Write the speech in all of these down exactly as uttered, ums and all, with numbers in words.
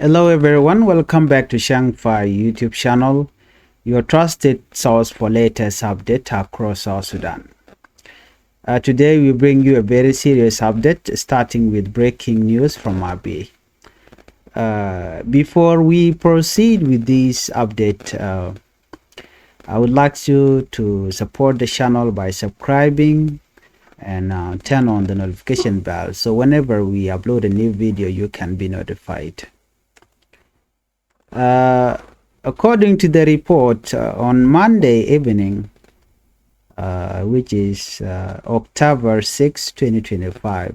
Hello everyone, welcome back to Shangfa YouTube channel, your trusted source for latest update across South Sudan. Uh, today we bring you a very serious update, starting with breaking news from Abyei. Uh, before we proceed with this update, uh, I would like you to support the channel by subscribing and uh, turn on the notification bell, so whenever we upload a new video, you can be notified. Uh, according to the report, uh, on Monday evening, uh, which is uh, October sixth, twenty twenty-five,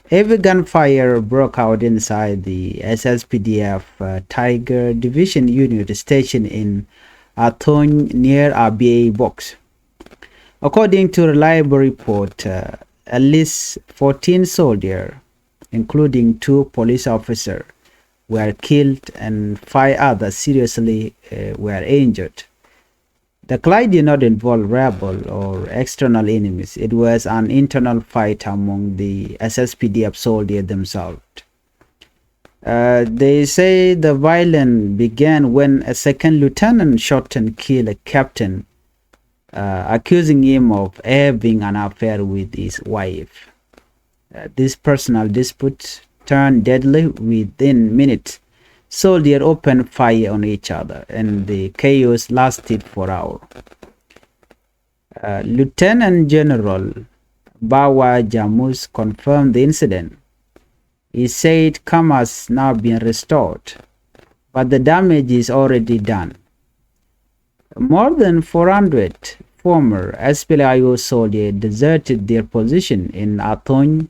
heavy gunfire broke out inside the S S P D F uh, Tiger Division unit stationed in Athony near Abyei Box. According to reliable report, uh, at least fourteen soldiers, including two police officers, were killed and five others seriously uh, were injured. The clash did not involve rebel or external enemies. It was an internal fight among the S S P D F soldiers themselves. Uh, they say the violence began when a second lieutenant shot and killed a captain, uh, accusing him of having an affair with his wife. Uh, this personal dispute turned deadly within minutes. Soldiers opened fire on each other, and the chaos lasted for hours. Uh, Lieutenant General Bawa Jamus confirmed the incident. He said calm has now been restored, but the damage is already done. More than four hundred former S P L A I O soldiers deserted their position in Athony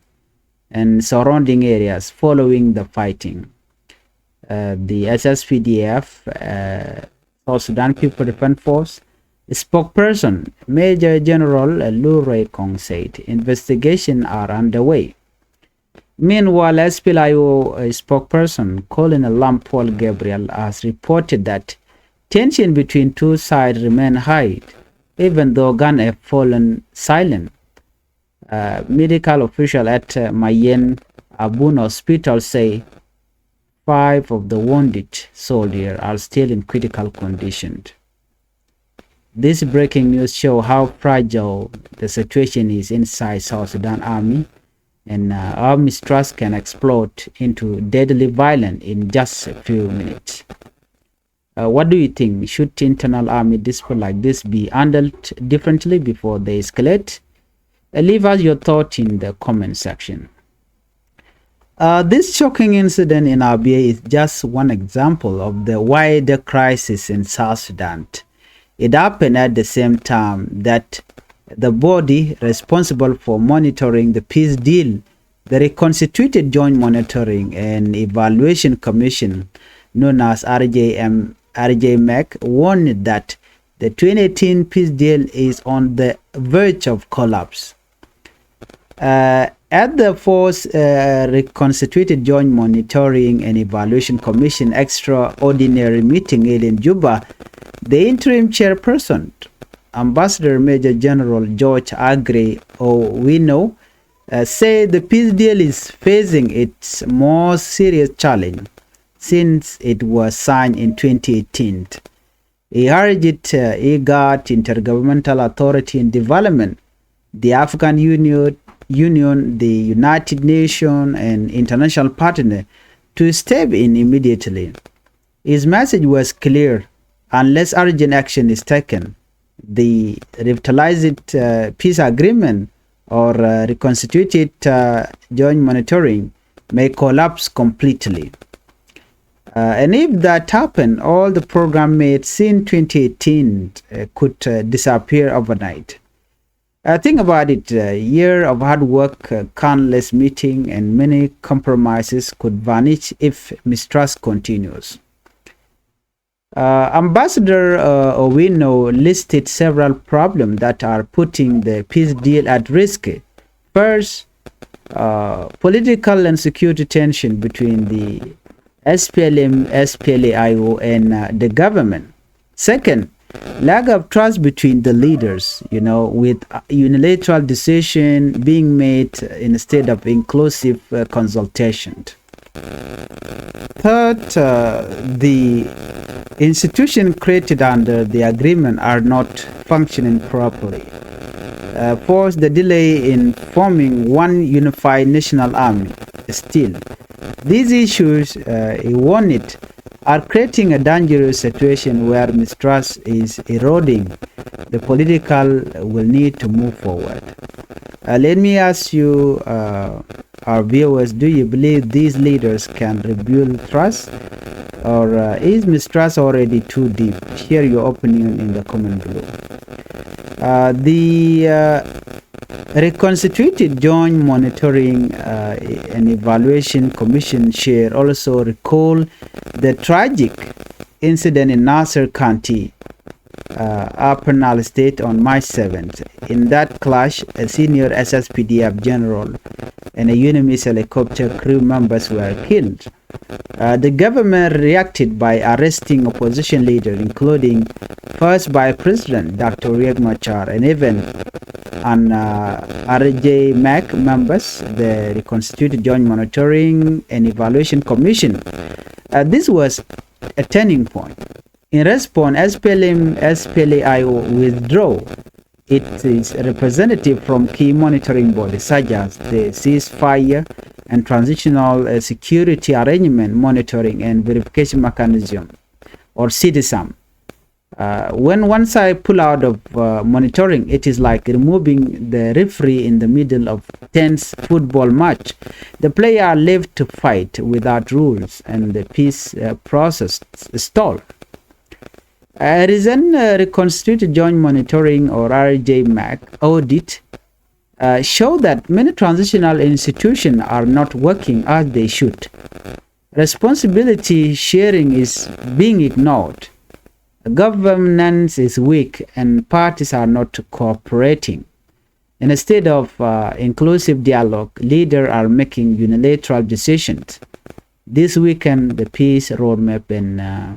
and surrounding areas following the fighting. Uh, the S S P D F, uh, South Sudan People Defense Force spokesperson Major General uh, Lurey Kong said investigation are underway. Meanwhile, S P L A I O spokesperson Colonel Lam Paul Gabriel has reported that tension between two sides remain high, even though gun have fallen silent. Uh, medical official at uh, Mayen Abun Hospital say five of the wounded soldiers are still in critical condition. This breaking news show how fragile the situation is inside South Sudan Army and uh, how mistrust can explode into deadly violence in just a few minutes. Uh, what do you think? Should internal army dispute like this be handled differently before they escalate? Uh, leave us your thought in the comment section. Uh, this shocking incident in Abyei is just one example of the wider crisis in South Sudan. It happened at the same time that the body responsible for monitoring the peace deal, the Reconstituted Joint Monitoring and Evaluation Commission, known as R J M, R J MEC, warned that the twenty eighteen peace deal is on the verge of collapse. Uh, at the fourth uh, Reconstituted Joint Monitoring and Evaluation Commission extraordinary meeting held in Juba, the interim chairperson, Ambassador Major General George Aggrey Owino, uh, said the peace deal is facing its most serious challenge since it was signed in twenty eighteen. He urged uh, IGAD, Intergovernmental Authority in Development, the African Union, Union, the United Nations, and international partners to step in immediately. His message was clear: unless urgent action is taken, the revitalized uh, peace agreement or uh, reconstituted uh, joint monitoring may collapse completely. Uh, and if that happened, all the program made since twenty eighteen uh, could uh, disappear overnight. Uh, think about it. A year of hard work, uh, countless meetings, and many compromises could vanish if mistrust continues. Uh, Ambassador uh, Owino listed several problems that are putting the peace deal at risk. First, uh, political and security tension between the S P L M, S P L A I O, and uh, the government. Second, lack of trust between the leaders, you know, with uh, unilateral decision being made instead of inclusive uh, consultation. Third, uh, the institution created under the agreement are not functioning properly. Uh, fourth, the delay in forming one unified national army. Still, these issues, uh, he warned, are creating a dangerous situation where mistrust is eroding. The political will need to move forward. Uh, let me ask you, uh, our viewers, do you believe these leaders can rebuild trust, or, uh, is mistrust already too deep? Share your opinion in the comment below. Uh, the, uh, Reconstituted Joint Monitoring, uh, and Evaluation Commission chair also recall the tragic incident in Nasir County, uh, Upper Nile State on March seventh. In that clash, a senior S S P D F general and a UNMISS helicopter crew members were killed. Uh, the government reacted by arresting opposition leaders, including First Vice President Doctor Riek Machar and even an, uh, R J MAC members, the Reconstituted Joint Monitoring and Evaluation Commission. Uh, this was a turning point. In response, S P L M, S P L A I O withdraw its representative from key monitoring bodies such as the Ceasefire and Transitional, uh, Security Arrangement Monitoring and Verification Mechanism, or CITESAM. Uh, when one side pull out of, uh, monitoring, it is like removing the referee in the middle of tense football match. The player are left to fight without rules, and the peace, uh, process stall. A recent, uh, Reconstituted Joint Monitoring, or R J MAC audit, uh, show that many transitional institutions are not working as they should. Responsibility sharing is being ignored. Governance is weak and parties are not cooperating. Instead of, uh, inclusive dialogue, leaders are making unilateral decisions. This weaken the peace roadmap and, uh,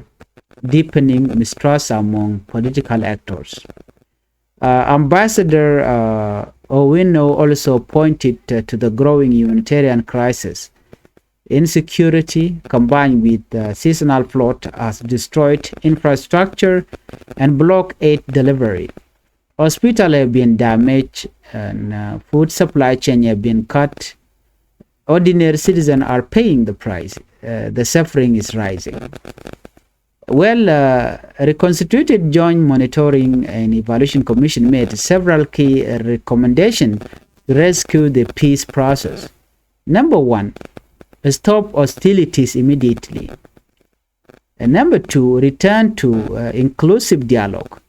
deepening mistrust among political actors. Uh, Ambassador, uh, Owino also pointed, uh, to the growing humanitarian crisis. Insecurity combined with, uh, seasonal flood has destroyed infrastructure and blocked aid delivery. Hospitals have been damaged and, uh, food supply chain have been cut. Ordinary citizens are paying the price. Uh, the suffering is rising. Well, uh, Reconstituted Joint Monitoring and Evaluation Commission made several key, uh, recommendations to rescue the peace process. Number one, stop hostilities immediately. And number two, return to, uh, inclusive dialogue.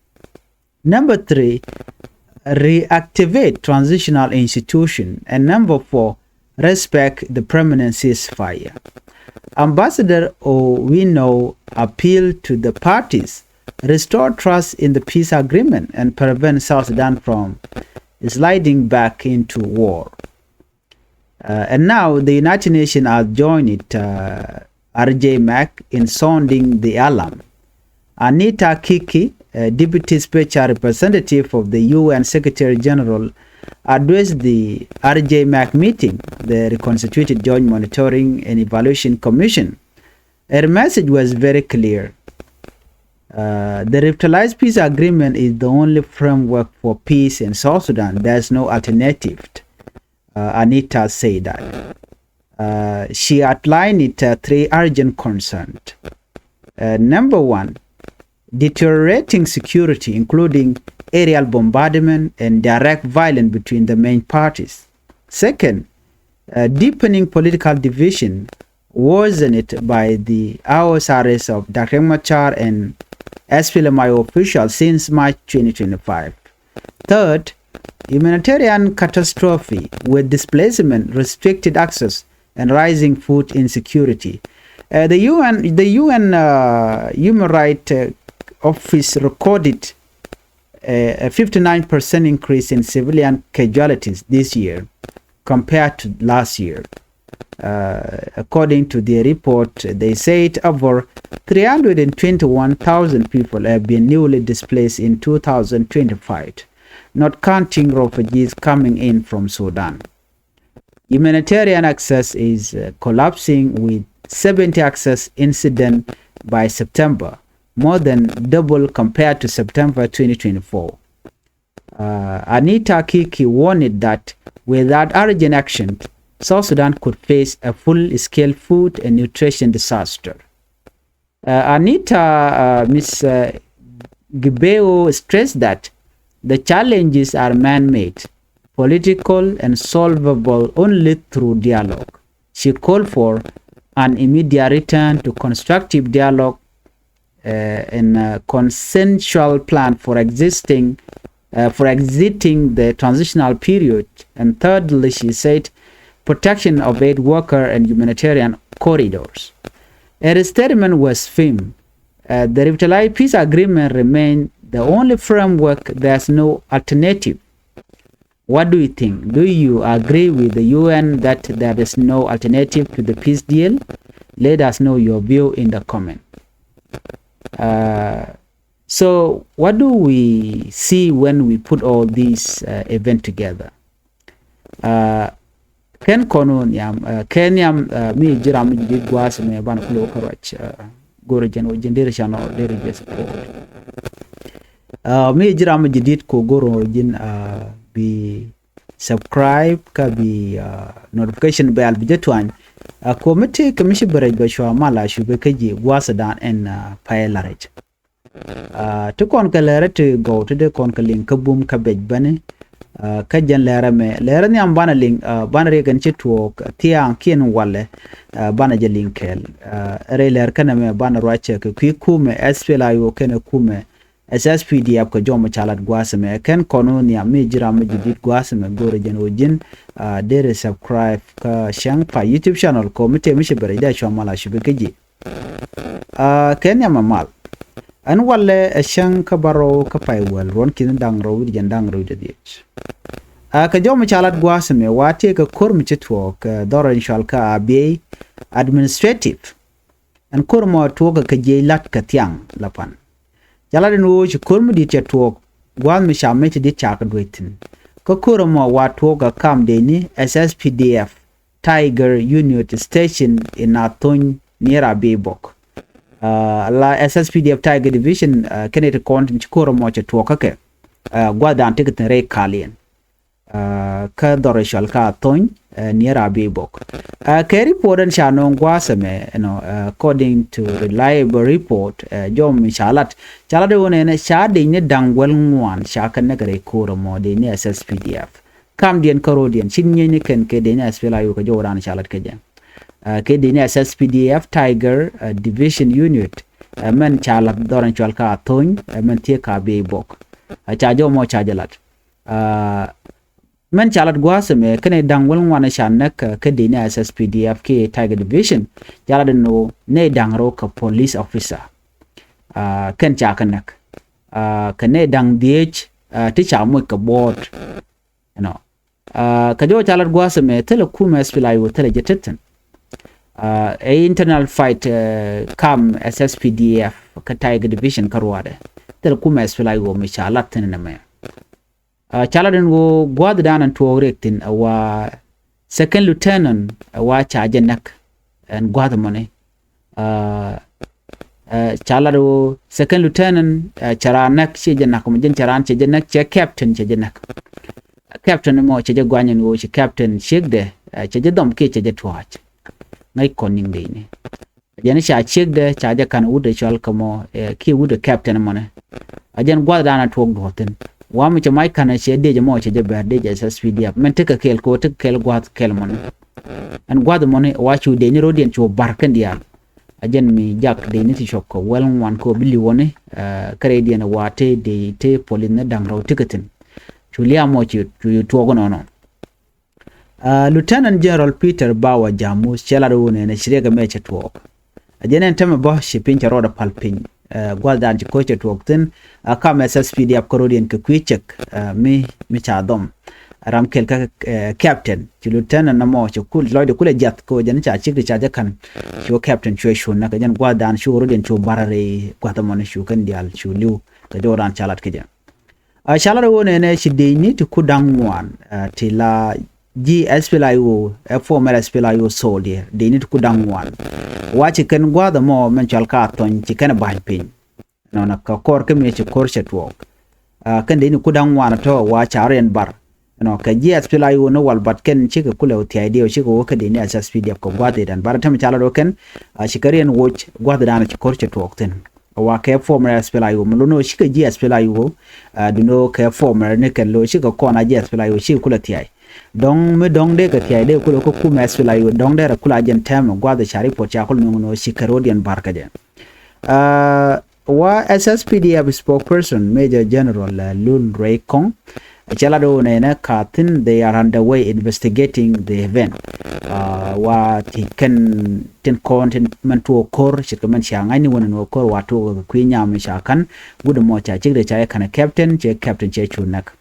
Number three, reactivate transitional institution. And number four, respect the permanent ceasefire. Ambassador Owino appealed to the parties, restore trust in the peace agreement and prevent South Sudan from sliding back into war. Uh, and now the United Nations has joined, uh, R J MAC in sounding the alarm. Anita Kiki, uh, Deputy Special Representative of the U N Secretary General, addressed the R J MAC meeting, the Reconstituted Joint Monitoring and Evaluation Commission. Her message was very clear. Uh, the revitalized peace agreement is the only framework for peace in South Sudan. There's no alternative, uh, Anita said that. Uh, she outlined it, uh, three urgent concerns. Uh, number one, deteriorating security, including aerial bombardment and direct violence between the main parties. Second, uh, deepening political division, worsened by the house arrest of Doctor Machar and S P L M I O officials since March twenty twenty-five. Third, humanitarian catastrophe with displacement, restricted access, and rising food insecurity. Uh, the U N, the U N, uh, Human Rights, uh, Office recorded a, a fifty-nine percent increase in civilian casualties this year compared to last year. Uh, according to their report, they said over three hundred and twenty-one thousand people have been newly displaced in two thousand twenty-five, not counting refugees coming in from Sudan. Humanitarian access is, uh, collapsing with seventy access incident by September, more than double compared to September twenty twenty-four. Uh, Anita Kiki warned that without urgent action, South Sudan could face a full-scale food and nutrition disaster. Uh, Anita, uh, Miss uh, Gibeo stressed that the challenges are man-made, political, and solvable only through dialogue. She called for an immediate return to constructive dialogue uh, and a consensual plan for existing uh, for exiting the transitional period. And thirdly, she said, protection of aid worker and humanitarian corridors. Her statement was firm. Uh, the revitalized peace agreement remains the only framework. There's no alternative. What do you think? Do you agree with the U N that there is no alternative to the peace deal? Let us know your view in the comment. Uh, so what do we see when we put all these uh, events together? Uh, kɛn kɔn wä nhiam, uh, kɛn nhiam uh, mi ji̱ ram mi ji̱ dit gua̱a̱th mɛ banɛ kulɛ wä kä ruac, uh, go̱rɛ jɛn wä ji̱n derɛ canɛ derɛ jɛ support. Uh, mi ji̱ ram mi ji̱ dit ko go̱rɛ wä ji̱n uh, bi subscribe kä bi uh, notification bell bi jɛ tuany. Uh, ko mi ti kɛ mi ci bɛ rɛc bɛ cua mal a cu bɛ kä ji̱ gua̱a̱th dan ɛn uh, pay la rɛc. Uh, ti kɔn kɛ lɛrɛ ti gɔw ti dee kɔn kɛ liŋ kä bum kä bec bäni. Uh, kä jɛn lɛrɛ mɛ lɛrɛ nhiam banɛ liŋ uh, banɛ riɛk ɛn ci tuɔɔk thiaŋ kiɛn walɛ. Uh, banɛ jɛ liŋ kɛɛl uh, rɛy lɛr kɛnɛ mɛ banɛ ruacɛ kɛ kui̱ kumɛ S P L A I O kɛnɛ kumɛ S S P D F kɛ jɔmɔ ca lat gua̱a̱th mɛ kɛn kɔn wä nhiam mi ji̱ ram mi ji̱ dit gua̱a̱th mɛ go̱rɛ jɛn wä ji̱n. Uh, derɛ subscribe kä cäŋ pa YouTube channel kɔ mi tëë mi ci bɛ rɛc dee cua mal a cupi kä ji̱. Uh, kɛ nhiam a mal. Ɛn walɛ ɛ cäŋ kä bärɔw kä pay wäl ruɔ̱n ki̱n da̱ŋ rɛw wi̱cdɛ jiɛn da̱ŋ rɛw wi̱cdɛ dhiec. Uh, kɛ jɔw mi ca lat gua̱a̱th mɛ wa tëë kɛ ko̱r mi ci tuɔɔk kɛ dhɔr in cual kä Abyei administrative. Ɛn ko̱r mɔ tuɔɔk kɛ jiɛc la̱t kɛ thiaŋ la pan. Ca lat in ɣöö ci ko̱r mi di̱t cɛ tuɔɔk gua̱a̱th mi ca mec ti di̱t ca kɛ duec thi̱n. Kä ko̱r mɔ wa tuɔɔk kɛ kam dee ni S S P D F Tiger Unit Station in Athony near Abyei Bok. Uh, la S S P D F Tiger Division uh, kɛnɛ ti kɔn tin ci ko̱r mɔ cɛ tuɔɔk kä kɛ uh, gua̱a̱th dan ti kɛ thi̱n rɛy kaliɛn. Uh, kä dhɔr cual kä Athony uh, near Abyei Bok. Uh, kɛ report ɛn ca nööŋ gua̱a̱th ɛmɛ, you know, uh, according to reliable report uh, jɔm mi ca lat ca lat wun ɛn ca dec ni da̱ŋ wäl ŋuan ca kɛ näk rɛy ko̱r mɔ dec ni S S P D F. Kamdiɛn kä ro̱diɛn ci nyieeny ni kɛn kɛ dec ni S P L A I O kɛ jɔw dan ca lat kɛ jɛ. Uh, kɛ dec ni S S P D F Tiger uh, Division Unit uh, mɛn ca lat dhɔr ɛn cual kä Athony uh, mɛn thiee kä Abyei Bok. Uh, ca jɔw mɔ ca jɛ lat. Uh, mɛn ca lat gua̱a̱th ɛmɛ kɛnɛ da̱ŋ wäl ŋuan ca näk uh, kä dec ni S S P D F kiɛ Tiger Division. Ca lat ni nɛy da̱ŋ rɛw kɛ police officer. Uh, kɛn ca kɛ näk. Uh, kɛ nɛy da̱ŋ dhiec uh, ti ca moc kɛ buɔ̱ɔ̱t. You know. Uh, kɛ jɔw ca lat gua̱a̱th ɛmɛ thilɛ kumɛ S P L A I O thilɛ jɛ tethin. Uh, ɛ internal fight uh, kam S S P D F kä Tiger Division kä ruaadɛ. Thilɛ kumɛ S P L A I O mi ca lat thin nɛmɛ. Uh, ca lat in ɣöö gua̱a̱th dan ɛn tuɔɔk riɛk thi̱n ɛ wa second lieutenant ɛ wa ca jɛ näk ɛn gua̱a̱th mɔni. Uh, uh, ca lat ɣöö second lieutenant uh, cɛ raan näk ciɛ jɛ näk mɔ jɛn cɛ raan cɛ jɛ näk cɛ captain cɛ jɛ näk. Captain mɔ cɛ jɛ guany ɛn ɣöö ci captain ciekdɛ uh, cɛ jɛ dhɔm kiɛ cɛ jɛ tua̱a̱c. Ŋäc kɔn niŋ dee ni. Jɛn ca ciekdɛ ca jɛ ka̱n wut ɛ cɔal kä mɔ eh, kiɛ wut ɛ captain mɔnɛ. A jɛn gua̱th da̱a̱n a tuɔɔk duɔ̱ɔ̱thin. Wa mi cɛ mac ka̱n cɛ dec mɔ cɛ jɛ bɛr dec S S P D F mɛn tekɛ kɛɛl kɛ wä tekɛ kɛɛl gua̱th kɛɛl mɔnɛ. Ɛn gua̱th mɔnɛ wa cu dec ni ro̱diɛn cu bar kɛn diaal. A jɛn mi jak dec ni ti cuɔp kɛ wäl ŋuan kɛ wä bi li̱w wɔni eh, kä rɛydiɛn wa te dec te polith ni da̱ŋ rɛw tekɛ thi̱n. Cu lia̱a̱ mɔ cu tuɔɔk nɔnɔ. Uh, Lieutenant General Peter Bawa Jamus cɛ lat wun ɛn ci riɛk ɛmɛ cɛ tuɔɔk. A jɛn ɛn tämɛ bä ci piny cɛ rɔɔdɛ pal piny. Uh, gua̱th dan ci ko̱c cɛ tuɔɔk thi̱n a kam S S P D F kä ro̱diɛn kɛ kui̱ cɛk uh, mi mi ca dhɔm. Ram kɛl kä uh, captain ci lieutenant nɔmɔ ci kul lɔcdɛ kulɛ jiath kɛ wä jɛn ca cik ti ca jɛ ka̱n. Cu captain cuɛ cu näk a jɛn gua̱th dan cu ro̱diɛn cu bar rɛy gua̱th ɛmɔni cu kɛn diaal cu li̱w kɛ jɔw dan ca lat kɛ jɛ. A ca lat ɣöö nɛnɛ ci dec ni ti ku da̱ŋ ŋuan ti la ji̱ S P L A I O ɛ former S P L A I O soldier dec ni ti ku da̱ŋ ŋuan. Wa ci kɛn gua̱a̱th ɛmɔ mɛn cual ka thɔny ci kɛn ba̱ny piny. Nɔnɔ kɛ kɔr kä mëë ci ko̱r cɛ tuɔɔk. Kɛn dee ni ku da̱ŋ ŋuan tɔ̱ wa ca riɛn bar. Nɔ kɛ ji̱ S P L A I O ni wal, but kɛn cikɛ kulɛ wä thia̱a̱cdiɛ, cikɛ wä kä dee ni S S P D F kɛ gua̱a̱th idan. But tɛmɛ ca la dɔ̱ kɛn, cikɛ riɛn woc gua̱a̱th idan ci ko̱r cɛ tuɔɔk thi̱n. Wa kɛ former S P L A I O mi lo̱n wä cikɛ ji̱ S P L A I O. Duno kɛ former ni kɛn lo̱ cikɛ kɔn a ji̱ S P L A I O cikɛ kulɛ thia̱a̱c. Dɔ̱ŋ mi dɔ̱ŋ dee kɛ thia̱a̱c dee kulɛ kä kumɛ S P L A I O dɔ̱ŋ dee rɛ kulɛ a jɛn tɛmɛ gua̱a̱th ca report ca kulɛ nuŋ nɔ cikɛ ro̱diɛn bar kä jɛ. Wa S S P D F spokesperson Major General Lul Ruai Kong cɛ lat wä nɛnɛ ka thi̱n they are underway investigating the event. Wa ti kɛn tin kɔn tin mɛn tuɔ ko̱r ce̱tkɛ mɛn cia ŋa̱cni wä nɛn wä ko̱r wa tuɔ kɛ kui̱ nyam ca ka̱n gudɛ mɔ ca cik de ca yɛ ka̱n captain cɛ captain cɛ cu näk.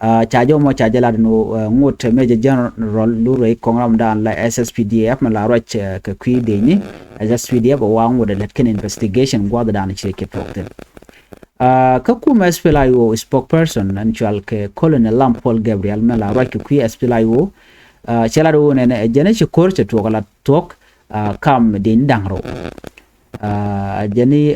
Ca jɔmɔ ca jɛ lat ni ŋot Major General Lul Ruai Kong ramdan la S S P D F mɛ la ruac kɛ kui̱ dee ni S S P D F wa ŋot lät kɛn investigation gua̱th dan ci kɛ tuɔk thin. Kä kumɛ S P L A I O spokesperson ɛn cual kɛ Colonel Lam Paul Gabriel mɛ la ruac kɛ kui̱ S P L A I O cɛ lat wä nɛnɛ ɛ jɛn ci ko̱r cɛ tuɔk la tuɔk kam dee ni da̱ŋ rɛw. Ɛ jɛn ni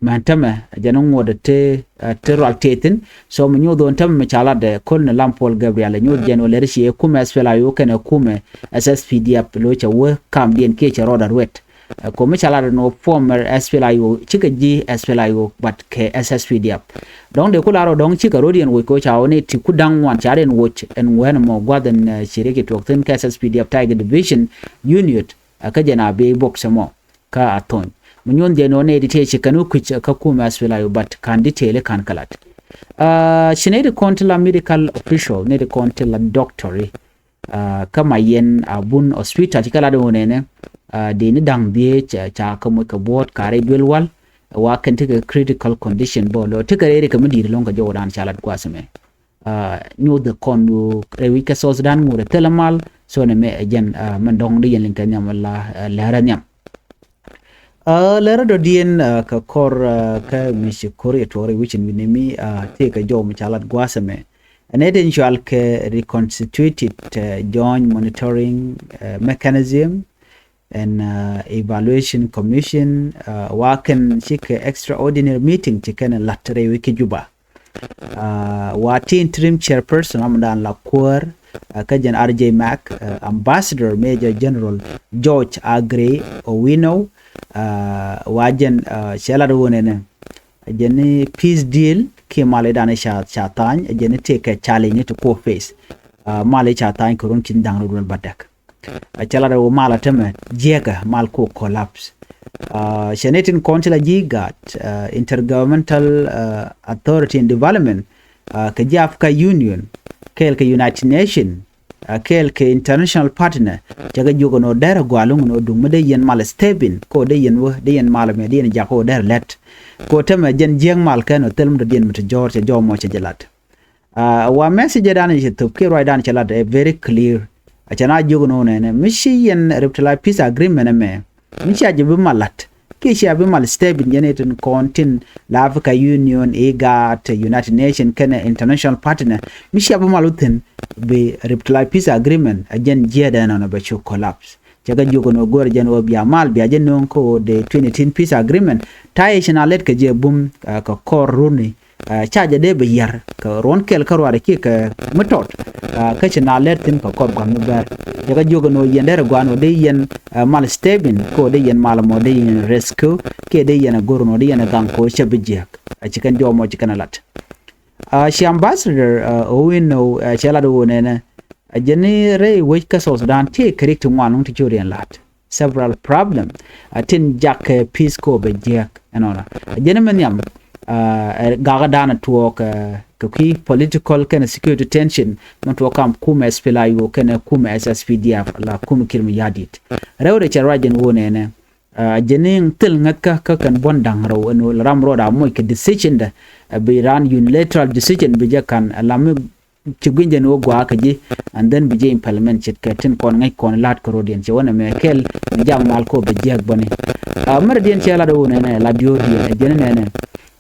mɛn tämɛ jɛn ŋuɔt te te rual tethin. So mi nyoth ɣän tämɛ mi ca lat dɛ Colonel Lam Paul Gabriel nyoth jɛn wä lɛr ci ɛ kumɛ S P L A I O kɛnɛ kumɛ S S P D F lo cɛ wä kamdiɛn kiɛ cɛ rɔɔd a ruet. Ko mi ca lat dɛ nɔ former S P L A I O cikɛ ji̱ S P L A I O but kɛ S S P D F. Dɔ̱ŋ dee ku lar ɔ dɔ̱ŋ cikɛ ro̱diɛn woc ko ca wä ni ti ku da̱ŋ ŋuan ca riɛn woc ɛn wɛn mɔ gua̱th ɛn ci riɛk ci tuɔk thi̱n kɛ S S P D F Tiger Division Unit. Kä jɛn a bi bok cɛ mɔ kä a thony mi nyuɔn jɛ nɔ nɛ di tëë ci kɛn wä kui̱c kä kumɛ S P L A I O but ka̱n di tëëli ka̱n kä lat. Ci nɛ di kɔn ti la medical official nɛ di kɔn ti la doctor kä ma yɛn a bun hospital ci kɛ lat wä nɛnɛ dee ni da̱ŋ dhiee ca kä moc kɛ buɔ̱ɔ̱t ka rɛy duel wal. Wa kɛn ti kɛ critical condition bä lɔ ti kɛ rɛy ri kɛ mi di̱i̱t lo̱ŋ kɛ jɔwdan ca lat gua̱a̱th mɛ. Nyuuth kɔn wu rɛy wi̱c kɛ South Sudan ŋuurɛ thilɛ mal. So nɛ mɛ ɛ jɛn mɛn dɔ̱ŋ di yɛn liŋ kɛ nhiam la lɛrɛ nhiam. Lɛrɛ dɔ̱diɛn kɛ kɔr kä mi ci ko̱r yɛ tuɔɔk rɛy wi̱c in wi̱ni mi tëëkɛ jɔw mi ca lat gua̱a̱th ɛmɛ. Ɛn ɛ den cual kɛ reconstituted joint monitoring mechanism and evaluation commission wa kɛn cikɛ extraordinary meeting ci kɛn lat rɛy wi̱c kä Juba. Wa ti interim chairperson amdan la kuäär kä jɛn R J Mac, Ambassador Major General George Aggrey Owino. Wa jɛn cɛ lat wä nɛnɛ jɛn ni peace deal kiɛ mal idan ca ca thany jɛn ni tëëkɛ challenge ni ti kuɔ face. Mal i̱ ca thany kɛ run ki̱n da̱ŋ run duel ba däk. A cɛ lat wä mal a tämɛ jiɛkɛ mal ku collapse. Cɛ ni tin kɔn ti la ji̱ gat intergovernmental authority in development kɛ ji̱ Africa Union kɛɛl kɛ United Nation kɛɛl kɛ international partner. Cɛ kɛ jiök ɛn ɣöö dɛr ɛ gɔaa lo̱ŋ ɛn ɣöö duŋ mi dee yɛn mal step in kä ɣöö dee yɛn wä dee yɛn mal ɛmɛ dee yɛn jak kä ɣöö dɛr lɛt. Kä ɣöö tämɛ jɛn jiäk mal kɛn ɣöö thil mi dɔ̱diɛn mi te jɔ̱ɔ̱r cɛ jɔw mɔ cɛ jɛ lat. Wa message dan cɛ thop kiɛ ruacdan cɛ lat ɛ very clear. A cɛ na jiök ni wä nɛnɛ mi ci yɛn revitalize peace agreement ɛmɛ mi cia jɛ bi mal lat kiɛ cia bi mal step in jɛn itin kɔn tin la Africa Union, IGAD, United Nation kɛnɛ international partner mi cia bi mal wä thi̱n bi revitalize peace agreement a jɛn jiɛɛdɛ nɔnɔ bɛ cu collapse. Cɛ kɛ jiök ɛn ɣöö go̱o̱rɛ jɛn ɣöö bia mal bia jɛ nööŋ kä ɣöö dee twenty eighteen peace agreement ta̱yɛ ci na lɛt kɛ jɛ bum kɛ kɔr runi. Ca jɛ dee bi yär kɛ ruɔ̱n kɛl kä ruaadɛ kiɛ kɛ mi tɔt kä ci na lɛt thi̱n kɛ kɔr gua̱n mi bɛr. Cɛ kɛ jiök ɛn ɣöö yɛn derɛ gua̱n ɣöö dee yɛn mal step in kä ɣöö dee yɛn mal ɛmɔ dee yɛn rescue kiɛ dee yɛn ɛ go̱r ɛn ɣöö dee yɛn ɛ gaŋ kɛ ɣöö cɛ bi jiäk. Ci kɛn jɔw mɔ ci kɛn ɛ lat. Ci ambassador Owino cɛ lat ɣöö nɛnɛ a jɛn ni rɛy wec kä South Sudan ti kɛ rik ti ŋuan luŋ ti ci riɛn la̱t several problem a tin jak kɛ peace ko bɛ jiɛk ɛnɔnɔ. A jɛn ni mɛ nhiam gakä dan a tuɔɔk kɛ kui̱ political kɛnɛ security tension mɛ tuɔɔk kam kumɛ S P L A I O kɛnɛ kumɛ S S P D F la kumɛ Kiir Mayardit. Rɛw rɛ cɛ ruac jɛn ɣöö nɛnɛ a jɛn ni thil ŋäthkä kä kɛn buɔ̱n da̱ŋ rɛw ɛn ɣöö la ram rɔɔd a moc kɛ decision dɛ. Bi ran unilateral decision bi jɛ ka̱n a lam mi ci gui̱ny jɛ ni wä gua̱a̱ kä ji̱ and then bi ji̱ implement ce̱tkɛ tin kɔn ŋäc kɔn la̱t kä ro̱diɛn cɛ wä nɛ mɛ kɛl mi jam mal kɔ bɛ jiäk bäni. Mɛrɛ diɛn cɛ lat wä nɛnɛ la diöör diɛn ɛ jɛn nɛnɛ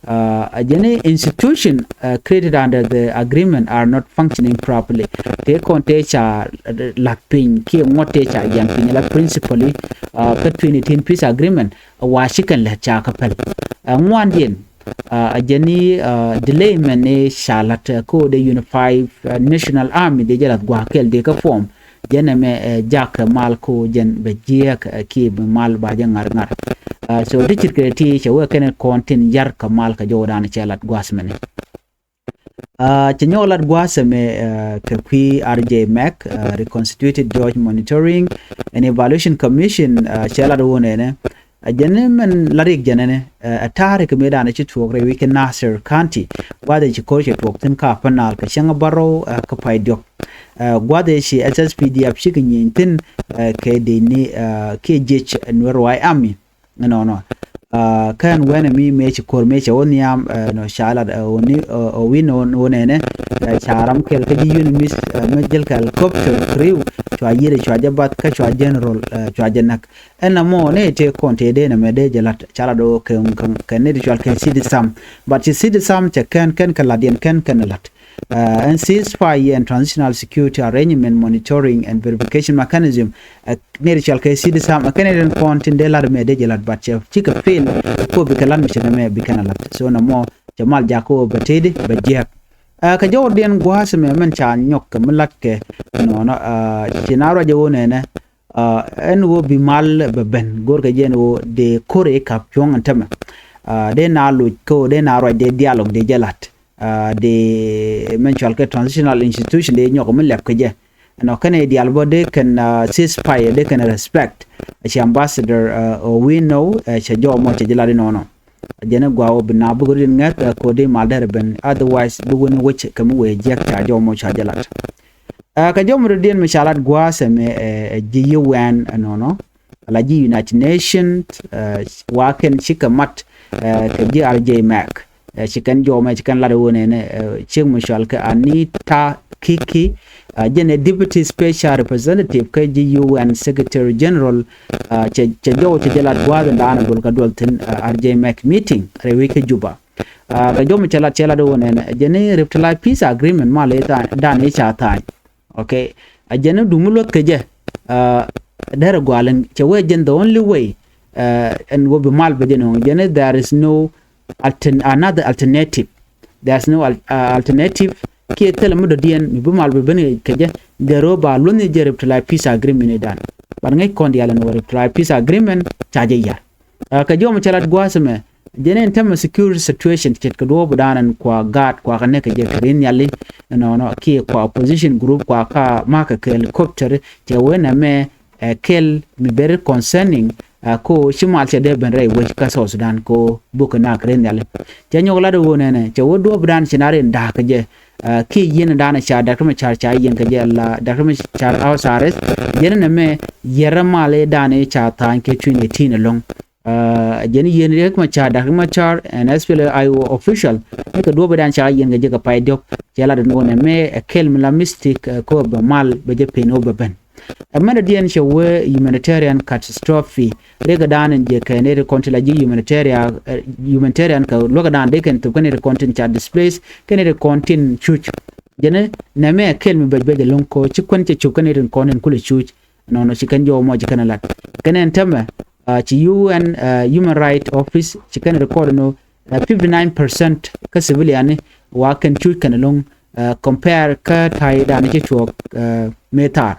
Ɛ jɛn ni institution created under the agreement are not functioning properly. Tëë kɔn tëë ca lath piny kiɛ ŋuɔ̱t tëë ca jiɛn piny la principally kä twenty eighteen peace agreement, wa ci kɛn lät ca kä päl. Ɛ ŋuandiɛn, ɛ jɛn ni delay mɛn ni ca la̱t kä wä dee unified national army dee jɛ la̱th gua̱a̱ kɛl dee kä form. Jɛn ɛmɛ ɛ jak kɛ mal ko jɛn bɛ jiɛk ɛ ki bi mal ba jɛ ŋar ŋar. So ti cit kɛ ti cɛ wee kɛn kɔn tin yar kɛ mal kɛ jɔw dan cɛ lat guas mɛni. Cɛ nyɔk lat guas ɛmɛ kɛ kui̱ R J Mac, Reconstituted George Monitoring and Evaluation Commission, cɛ lat wun ɛnɛ. Ɛ jɛn ni mɛn la rik jɛn ni ɛ ta̱a̱ rik mëë danɛ ci tuɔɔk rɛy wi̱c kɛ Nasir County. Gua̱th ɛ ci ko̱r cɛ tuɔɔk thi̱n ka Upper Nile kɛ cäŋ bärɔw kä pay diɔ̱k. Gua̱th ɛ ci S S P D F cikɛ nyieny thi̱n kɛ dee ni kiɛ jiec Nuer White Army. Nɔnɔ kɛn wɛn mi mëë ci ko̱r mëë cɛ wä nhiam nɔ ca lat ɛ wä ni ɛ wi̱n wä nɛnɛ. Ca ram kɛl kä ji̱ UNMISS mɛ jil kɛ helicopter crew cua yiëri cua jɛ bath kä cua general cua jɛ näk. Ɛn na mɔ ni tëë kɔn tëë dee nɛmɛ dee jɛ la̱t ca la̱t do̱ kɛ kɛ ni ti cual kɛ city sam. But ci city sam cɛ kɛn kɛn kɛ la̱t yɛn kɛn kɛn la̱t. Ɛn ceasefire and transitional security arrangement monitoring and verification mechanism. Ni ti cual kɛ city sam ɛ kɛn ni ti kɔn tin dee la̱t mɛ dee jɛ la̱t but cɛ cikɛ fail. Ko bikɛ la̱t mi cɛ nɛmɛ bikɛn a la̱t so nɛ mɔ cɛ mal jakä wä bɛ tëëdi bɛ jiɛk. Kɛ jɔwdiɛn gua̱a̱th mɛ mɛn ca nyɔk kɛ mi la̱t kɛ nɔnɔ. Ci na ruacɛ wä nɛnɛ ɛn ɣöö bi mal bɛ ben go̱rkɛ jɛ ɛn ɣöö dee ko̱r ɛ kap cuɔ̱ŋ ɛn tämɛ. Dee na loc kä ɣöö dee na ruac dee dialogue dee jɛ la̱t. Dee mɛn cual kɛ transitional institution dee nyɔk mi lɛp kɛ jɛ. Ɛnɔ kɛn ɛ dial bä dee kɛn ceasefire dee kɛn respect. Cɛ ambassador ɔ wi̱n nɔw cɛ jɔw mɔ cɛ jɛ la̱t inɔnɔ. Jɛn ɛ gua̱a̱ ɣöö bi na bikɛ rin ŋäth ɛ ko̱r dee mal derɛ ben otherwise bi wen wec kɛ mi wee jiɛk ca jɔw mɔ ca jɛ la̱t. Ɛ kɛ jɔmdä diɛn mi ca lat gua̱a̱th ɛmɛ ɛ ji̱ yi wɛn ɛnɔnɔ. Ala ji̱ United Nations ɛ wa kɛn cikɛ mat ɛ kɛ ji̱ R J Mac. Ɛ ci kɛn jɔmɛ ci kɛn lat ɛ wä nɛnɛ ɛ ciek mi cɔal kɛ Anita Kiki. Ɛ jɛn ɛ Deputy Special Representative kä ji̱ U N Secretary General. Ɛ cɛ jɔw cɛ jɛ lat gua̱a̱th ɛn daanɛ gol kɛ duɔl thi̱n ɛ R J Mac meeting rɛy wec kä Juba. Kɛ jɔm cɛ lat cɛ lat wä nɛnɛ jɛn ni revitalized peace agreement mal i̱ dan i̱ ca tha̱a̱ny. Okay. A jɛn ni dum mi luɔth kɛ jɛ derɛ gua̱a̱l cɛ wee jɛn the only way. Ɛn wä bi mal bɛ jɛ nɔŋ jɛn ni there is no another alternative. There is no alternative. Kiɛ thilɛ mi dɔ̱diɛn mi bi mal bɛ ben kɛ jɛ. Gɛr wä ba luɔth ni jɛ revitalized peace agreement i̱ dan. But ŋäc kɔn diaal ɛn wä revitalized peace agreement ca jɛ yar. Kɛ jɔm cɛ lat gua̱a̱th ɛmɛ jɛn ɛn tämɛ security situation ce̱tkɛ duɔ̱ɔ̱p dan ɛn kua gaat kua kɛ nɛk kɛ jɛ kɛ rin nhiali. Ɛnɔnɔ kiɛ kua opposition group kua ka ma̱a̱k kɛ helicopter cɛ wen ɛmɛ ɛ kɛl mi very concerning. Ko ci mal cɛ dee ben rɛy wec kä South Sudan ko bukɛ naak rin nhiali. Cɛ nyɔk lat ɣöö nɛnɛ cɛ wä duɔ̱ɔ̱p dan ci na rin da̱a̱k kɛ jɛ. Kiɛ yieen dan ca Doctor Machar ca yiɛn kɛ jɛ la Doctor Machar house arrest. Jɛn ɛn ɛmɛ yɛrɛ mal i̱ dan i̱ ca tha̱a̱ny kɛ twenty eighteen ɛlɔ̱ŋ. Jɛn yieen Riek Machar, Doctor Machar and S P L A I O official. Ni kɛ duɔ̱ɔ̱p i̱ dan ca yiɛn kɛ jɛ kɛ pay diɔ̱k cɛ lat ɛn ɣöö nɛmɛ ɛ kɛl mi la mistake ɛ ko bɛ mal bɛ jɛ pen ɣöö bɛ ben. Ɛ mɛn dɔ̱diɛn cɛ wee humanitarian catastrophe. Rikɛ dan in jɛ kɛ nɛy ti kɔn tin la ji̱ humanitarian, humanitarian kɛ luäk dan dee kɛn thop kɛ nɛy ti kɔn tin ca displace kɛ nɛy ti kɔn tin cuc. Jɛn nɛmɛ ɛ kɛl mi bɛc bɛc ɛlɔ̱ŋ ko ci kuän cɛ cop kɛ nɛy ti kɔn tin kulɛ cuc. Nɔnɔ ci kɛn jɔw mɔ ci kɛn lat kɛn ɛn tämɛ. Ci U N human right office ci kɛn record nɔ fifty nine percent kä civilian ni wa kɛn cuc kɛn ɛlɔ̱ŋ. Compare kä ta̱y dan ci cuɔk mëë thaar.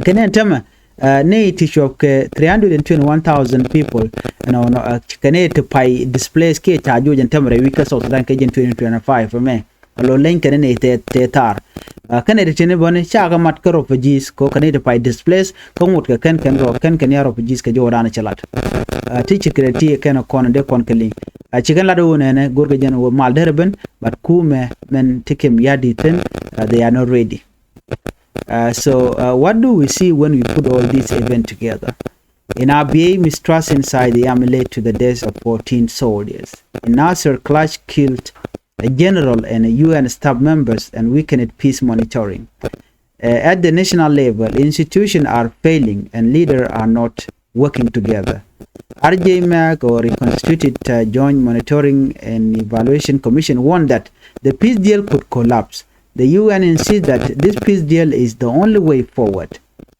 Kɛn ɛn tämɛ ni ti cuɔp kɛ three hundred and twenty one thousand people. Ɛnɔ kɛn ni ti pay displace kiɛ ca juɔc ɛn tämɛ rɛy wi̱c kä South Sudan kɛ jɛn twenty twenty five mɛ. Alo leny kɛn ni tɛ tɛ thaar. Kɛn ni ti tini bäni ca kɛ mat kä refugees ko kɛn ni ti pay displace kä ŋot kɛ kɛn kɛn rɔ kɛn kɛn ya refugees kɛ jɔw dan cɛ lat. Ti ci kɛ ti kɛn kɔn dee kɔn kɛ liŋ. Ci kɛn lat wä nɛnɛ go̱r kɛ jɛn wä mal derɛ ben but kumɛ mɛn ti kim ya di thin. They are not ready. Uh, so, uh, what do we see when we put all this event together? In Abyei, mistrust inside the army led to the death of fourteen soldiers. In Nasser, clash killed a general and a U N staff members and weakened peace monitoring. Uh, at the national level, institutions are failing and leaders are not working together. R J MAC, or Reconstituted uh, Joint Monitoring and Evaluation Commission, warned that the peace deal could collapse. The U N insists that this peace deal is the only way forward.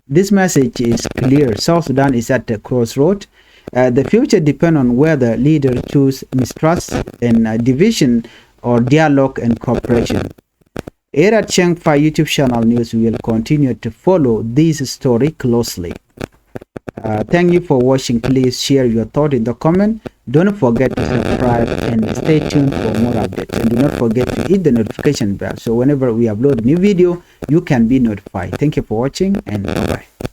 This message is clear. South Sudan is at a crossroad. Uh, the future depends on whether leaders choose mistrust and uh, division or dialogue and cooperation. Here at Cheng Fai YouTube channel news, we will continue to follow this story closely. Uh, thank you for watching. Please share your thought in the comment. Don't forget to subscribe and stay tuned for more updates. And do not forget to hit the notification bell, so whenever we upload a new video, you can be notified. Thank you for watching and bye-bye.